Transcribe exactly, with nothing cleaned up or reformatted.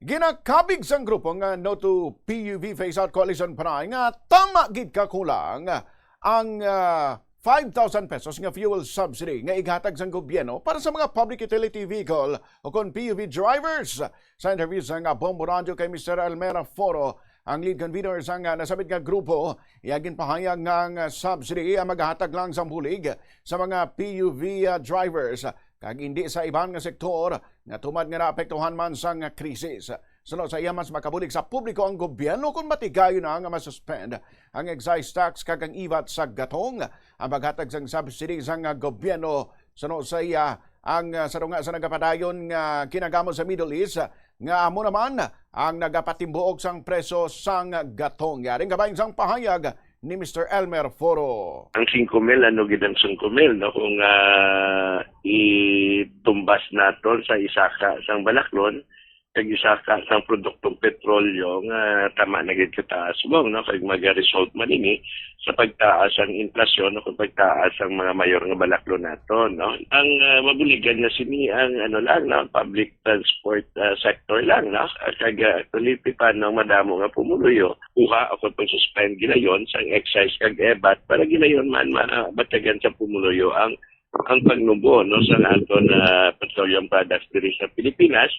Ginakabig sang grupo nga No to P U V Phase Out Coalition, Panay, nga tama gid kakulang ang, ah, five thousand pesos nga fuel subsidy nga igatag sang gobyerno para sa mga public utility vehicle o kon P U V drivers. Sa interview sang Bombo Radio kay Mister Elmer Foro, ang lead convener sang, ah, nasabit nga grupo, iya ginpahayag nga ang, ah, subsidy ang magahatag lang sang bulig sa mga P U V, ah, drivers, kag hindi sa iban nga sektor nga tumad nga naapektuhan man sang krisis. Suno sa iya, mas makabulig sa publiko ang gobyerno kon matigayon na nga masuspend ang excise tax kag ang ivat sa gatong. Ang paghatag sang subsidy sang gobyerno, suno sa iya, ang, ah, sadunga sa nagapadayon nga kinagamo sa Middle East, nga amo naman ang nagapatimbuok sang presyo sang gatong. Yari ang kabahin sang pahayag ni Mister Elmer Foro. Ang singko mil, ano gid ang singko mil, no? Kung, ah, itumbas naton sa isaka sang balaklon, kag isaka sang produktong petrolyo nga tama na gid kataas, Bong, no? Kag mag-result man ini sa pagtaas ang inflasyon o kag pagtaas ang mga mayor nga balaklon naton, no? Ang, ah, mabuligan na sini ang, ano lang, no? Public transport, ah, sector lang, no? Kag, ah, actually, ti paano ang madamo nga pumuluyo, kuha o kag pag-suspend gilayon sang excise kag ivat para gilayon man mabatagan sa pumuluyo ang, ang pagnubo, no, sa aton, ah, petroleum products diri sa Pilipinas.